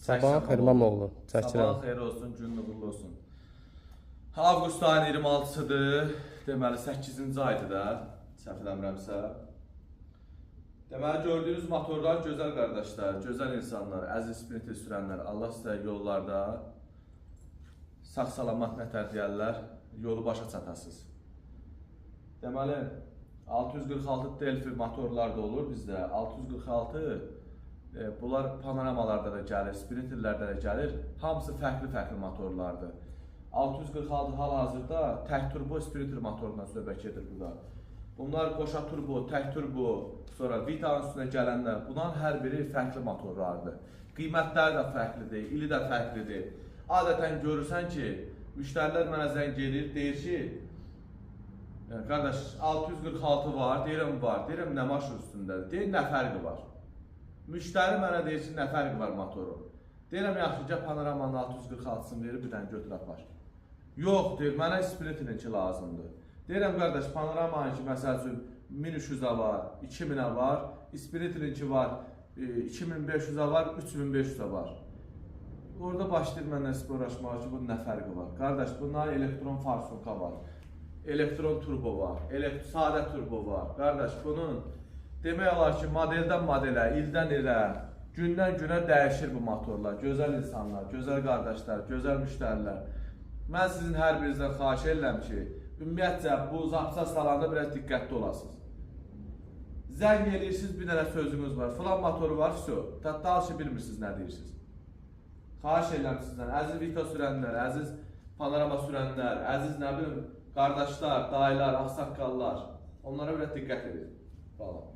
Sabahın xeyir İmamoğlu. Çəkirəm. Sabahın xeyir olsun, günün uğurlu olsun. Avqust ayının 26-sıdır. Deməli 8-ci aydır da, səhv eləmirəmsə. Deməli gördüyünüz motorlar gözəl qardaşlar, gözəl insanlar, əziz sprinter sürənlər, Allah sizə yollarda sağ-salamat nətər deyərlər, yolu başa çatasınız. Deməli 646 Delphi motorlar da olur bizdə. 646 bunlar panoramalarda da gəlir, sprinterlərdə də gəlir. Hamısı fərqli-fərqli motorlardır. 646 hal-hazırda tək turbo sprinter motorundan söhbət gedir burada. Bunlar qoşa turbo, tək turbo, sonra Vita'nın üstünə gələnlər, bunların hər biri fərqli motorlardır. Qiymətləri də fərqlidir, ili də fərqlidir. Adətən görürsən ki, müştərilər mənə zəng edir, deyir ki, qardaş 646 var, deyirəm var, deyirəm nə maşın üstündədir, deyir nə fərqi var. Müştəri mənə deyir ki, nə fərqi var motorun. Deyirəm yaxşı, gəl panoramanın 646-sını verir, bir dənə götür apar. Yox, deyir, mənə Sprinter-inki lazımdır. Deyirəm qardaş, panoramanınki məsəl üçün 1300-ə var, 2000-ə var, Sprinter-inki var, 2500-ə var, 3500-ə var. Orada başlayır mənlə sporlaşmağa ki, bunun nə fərqi var? Qardaş, bunların elektron farsunka var, elektron turbo var, sadə turbo var. Qardaş, bunun demək olar ki, modeldən modelə, ildən ilə, gündən günə dəyişir bu motorlar. Gözəl insanlar, gözəl qardaşlar, gözəl müştərilər. Mən sizin hər birinizdən xahiş edirəm ki, ümumiyyətcə bu zapçast alanda biraz diqqətli olasınız. Zəng eləyirsiniz, bir dənə sözünüz var. Filan motoru var, vəsə. Daha bilmirsiniz nə deyirsiniz. Xahiş edirəm sizdən, əziz Vita sürənlər, əziz panorama sürənlər, əziz nə bilim qardaşlar, dayılar, ağsaqqallar, onlara biraz diqqət edin. Falan.